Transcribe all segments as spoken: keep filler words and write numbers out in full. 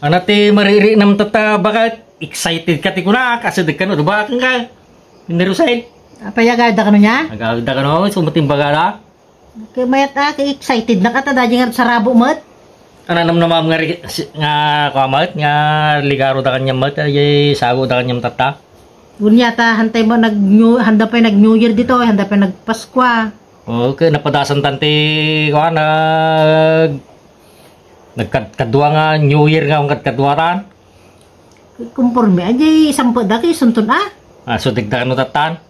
Ana ti maririinam tatta, baket excited ka ti kuna, kasideg kano, diba, kang ka? Ni Rosel? Apay, agawidda kano nia? Agawidda kano, sumatimbagada. Kay mayat a, kay excited na ka ta, dadi nga sarabo met. Ana, namnamam nga ri-, si-, nga, kua met, nga ligaro da kaniam met, ay, sago da kaniam tatta. Unya ta, hantay mo nag-new, handa pay nag-New Year dito, handa pay nagpaskua. Okay, napadasan tan ti, kua, nag-, nagkad-, kadua nga New Year nga, kadkadua tan. Konforme, ay, di, sampet da kay sunton, ah. Ah, so, dagdagan mo tatan.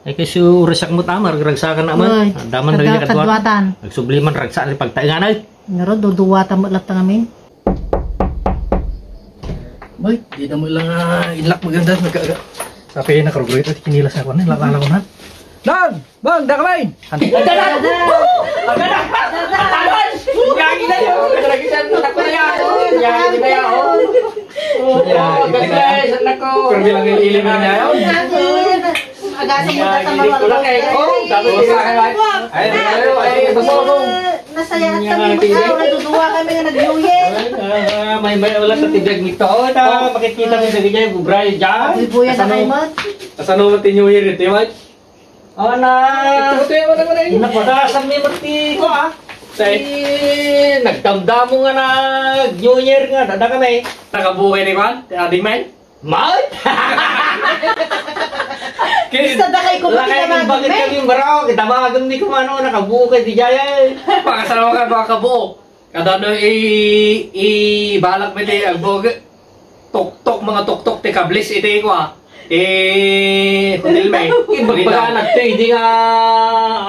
Ay, kay si Urisak mo tama, ragragsakan naman. Oy, daman kadwa-, dagdagan kadwa. Kadwatan. Nagsubli man, ragsa, ay, pagtaingan, ay. Naro, duduwatan mo latta ngamin. Bay, di na mo lang, ah, ilak maganda, nagka-, sabi na, karugurito, kinilas ako na, ilak-alak ko na. Dan! Bang, da kami! Adda na! Adda na! Adda na! Yagi na yun! Yagi na yun! Yagi na yun! Oh, yagi na yun! Permi lang yung ilim niya yun. Agasang mo tata maruan. Oh, tapos isa kayo, ay. Ay, ay, ay, ay, basta ako. Nasaya kami, ikaw, naduduwa kami nga nag-New Year. Ah, may, may ulat sa tibiyag nito. Oh, ta, makikita mo sa ganyan, Brian, dyan. Bubuya na kayo, Mat. Kasano mo ti New Year ito, Mat? Ana. Ito, ito, ito, ito, ito. Napadasan mi met ti ko, ah. Say. Eh, nagdamdamo nga nag-New Year nga, dada kami. Nakabuo kayo ni Kwan? Ti Ading May? Mount? Basta da kay ko, lakay pati ng bakit May. Kami baraw, kita ba agam ni kumano, nakabuo kayo di jaya, eh. Pakasalamat ka, baka kabuo. Kada no i, ibalak mi ti agbog, tuktok, mga tuktok ti kables iti kua, ti hotel mi. Ibagbaga na ti, hindi nga,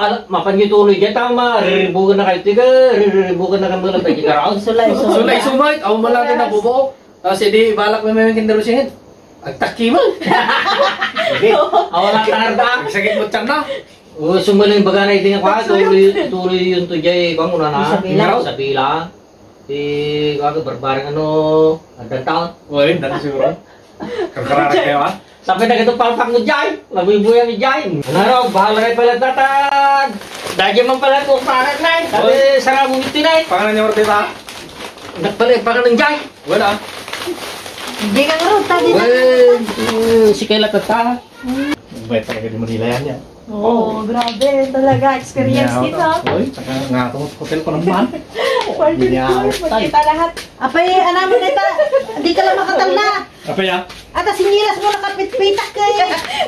ala, mapan yu tuloy, diyan tama, riribugan na kayo, tiga, riribugan na kami lang, tayo, karaos. Sulay, sulay. Sulay, sumay, awan man lang din nabubuo. Tapos, edi, ibalak mi may kinderusingin. Agtakki mo. Sige. Awan lang tangan ta. Sakit mo tiyan na. O, sumaling baga na iti nga kwa, tuloy, tuloy yun to, jay, bang, una na. Isabela. Isabela. Ti, kwa, barbareng ano, agdantaon. Uy, dati siguro. Karkararak kayo, ha? Sabi na ito, palpak mo, jay. Mabuy-buya ni jay. Ano, bahala kayo pala, tatan. Dagi man pala, kung parat na, eh. Sabi, uy. Sarap mo, ito na, eh. Pangalan niya, Martita? Nagpala, pangalan, jay. Wala. Hindi ka nga ron, tagi na. Well, eh, si Kayla Tata. Bayad talaga di Manila yan, yan. Oo, grabe. Talaga, experience dito. Oy, saka nga ako, hotel ko naman. World tour, magkita lahat. Apay, anam mo, Tita? Di ka lang makatalna. Apay, ah? Ata sinilas mo, nakapitpitak kay.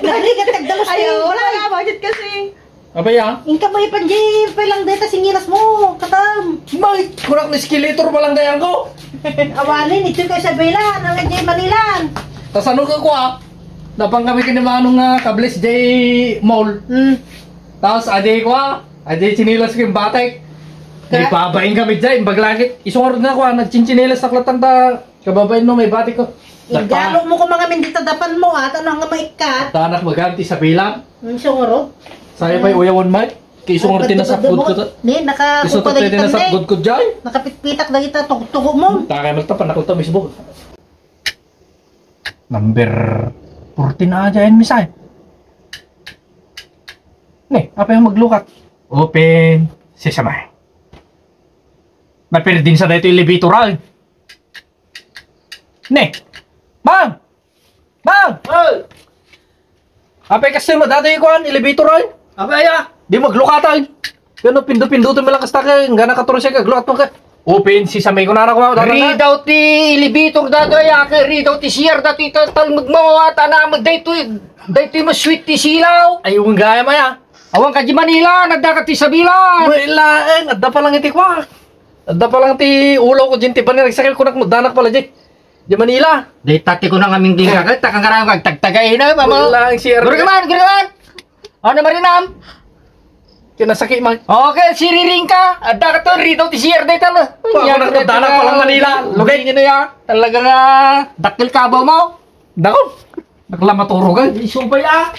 Nagrigat, nagdalos. Ayaw, wala. Wala, budget kasi. Apay, ah? Inka mo ipan di, pay lang deta sinilas mo, katam. May, kunak ni escalator pa lang dayan ko. Awalin, ito kay Isabela, nang di Manilan. Tas ano ka ko, ah? Napang kami kini Manong nga kables di mall. Hmm. Tas adi ko, ah, adi sinilas ko yung batek. Ka- May babaing kami dyan, baglagit. Isong arod nga ko, ah, nagchinchinelas sa klatang ta, kababain mo, may batek ko. Igalo mo ko mga mindita dapan mo, ah, ano nga maikat? Tanak maganti sa bilang. Ang sunguro? Saya pa'y uyawan, Mike. Kay isunguro ti nasapgod ko ta. Ni, naka-, iso kupa ti dagita, nasapgod ko, jay. Nakapitpitak dagita, tugtugo mo. Takay magtapan ako ta mismo. Number fourteen na dyan, misay. Ni, apa yung maglukat? Open sesame. Napirdin sa dito elevator, ay. Ne. Mang! Mang! Oy! Apay kasi mo, dati yung kuhan, elevator, ay? Apay, ah? Di maglukatan. Kano pindo-pindo to malang kasta ka, nga nakaturusya ka, glukat mo ka. Open si samay ko na, na, kuha, dati na. Read out ti elevator, dati, ay, ah, read out ti C R, dati, tal-, talmag mo, at anamag, daytoy, daytoy mo, sweet ti silaw. Ay, yung gaya mo, ya. Awan ka di Manila, nadda ka ti Sabila. Wala, eh, nadda pa lang iti kwa. Adda pa lang ti ulaw ko, jin ti paniragsakit ko, nak-, magdanak pala, jay. Di Manila. Di tati ko na nga minggi ka, kay takang karang kag tagtagay na, mama. Wala ang C R. Gurgaman, gurgaman. Ano, marinam? Kinasakit, man. Okay, siriring ka. Adda ka to, rito, ti C R day talo. Ako, nak-, magdanak pa lang Manila. Lugay. Lugay niya na ya. Talaga nga, dakil kabaw mo. Dako. Naglamaturog, ay. Isubay, ah.